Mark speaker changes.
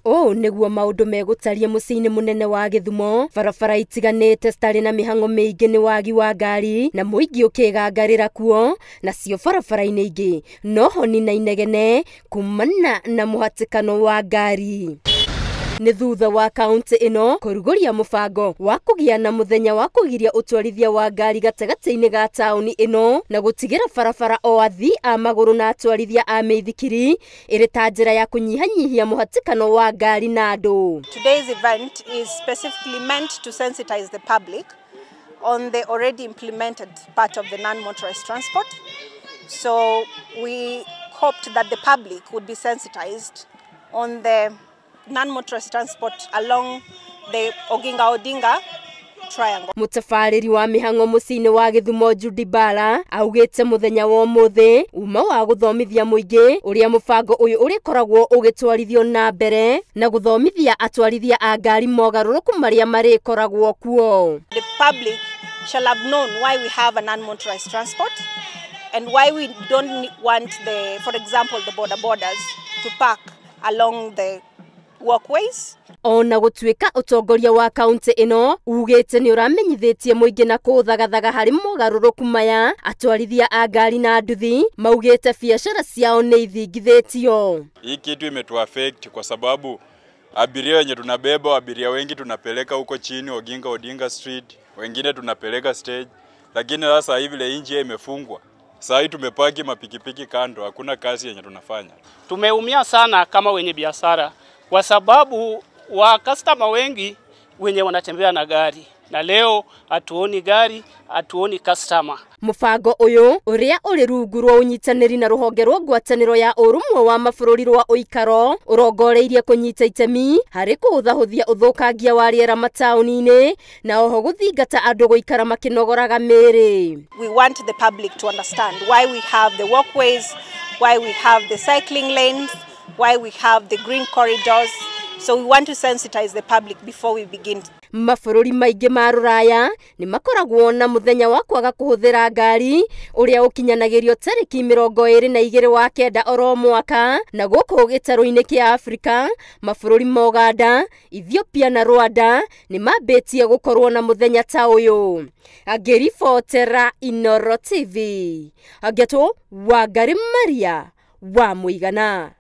Speaker 1: Ũũ nĩguo maũndũ megũtaria mũciĩ-inĩ mũnene wa Gĩthumo, barabara itiganĩte citarĩ na mĩhang'o mĩingĩ nĩ wagi wa ngari na mũingĩ ũkĩgangarĩra kuo, nacio barabara-inĩ ingĩ no honi na inegene kumana na mũhatĩkano wa ngari. Nĩ thutha wa kaunti ĩno kũrugũria mũbango wa kũgĩa na mũthenya wa kũgiria ũtwarithia wa ngari gatagatĩ-inĩ ga taũni ĩno na gũtigĩra barabara o athii a magũrũ na atwarithia a mĩithikiri ĩrĩ ta njĩra ya kũnyihanyihia mũhatĩkano wa ngari na andũ.
Speaker 2: Today's event is specifically meant to sensitize the public on the already implemented part of the non-motorized transport. So we hoped that the public would be sensitized on the non-motorized transport along the Oginga Odinga triangle.
Speaker 1: Mũtabarĩri wa mĩhang'o mũciĩ-inĩ wa Gĩthumo Judy Bala augĩte mũthenya wa ũmũthĩ uma wa gũthomithia mũingĩ ũrĩa mũbango ũyũ ũrĩkoragwo ũgĩtwarithio na mbere na gũthomithia atwarithia a ngari mogarũrũku marĩa marĩkoragwo kuo.
Speaker 2: The public shall have known why we have a non-motorized transport and why we don't want the, for example, the border borders to park along the walkways.
Speaker 1: Ona gũtuĩka ũtongoria wa kaunti ĩno ugĩte nĩ ũramenyithĩtie mũingĩ na kũũthagathaga harĩ mogarũrũku maya, atwarithia a ngari na nduthi maugĩte biacara ciao nĩ ithingithĩtio.
Speaker 3: Hii kitu imetuaffect kwa sababu abiria wenye tunabeba, abiria wengi tunapeleka huko chini Oginga Odinga Street, wengine tunapeleka stage, lakini sasa hivi ile njia imefungwa. Sasa hivi tumepaki mapikipiki kando, hakuna kazi yenye tunafanya.
Speaker 4: Tumeumia sana kama wenye biashara kwa sababu wa customer wengi wenye wanatembea na gari, na leo hatuoni gari, hatuoni customer.
Speaker 1: Mũbango ũyũ ũrĩa ũrĩ rungu rwa ũnyitanĩri na rũhonge rwa ngwatanĩro ya ũrũmwe wa mabũrũri rwa ũikaro ũrongoreirie kũnyita itemi harĩ kũhũthahũthia ũthũkangia wa rĩera mataũni-inĩ na oho gũthingata andũ gũikara makĩnogoraga mĩĩrĩ.
Speaker 2: We want the public to understand why we have the walkways, why we have the cycling lanes, why we have the green corridors. So we want to sensitize the public before we begin.
Speaker 1: Mabũrũri maingĩ ma rũraya nĩ makoragwo na mũthenya wa kwaga kũhũthĩra ngari ũrĩa ũkinyanagĩrio tarĩki 22 wa kenda oro mwaka, na gũkũ gĩtarũ-inĩ kĩa Afrika mabũrũri ma Uganda, Ethiopia na Rwanda nĩ mambĩtie gũkorwo na mũthenya ta ũyũ. Angĩribotera Inooro TV, Angetwo Wangari Maria wa Mũigana.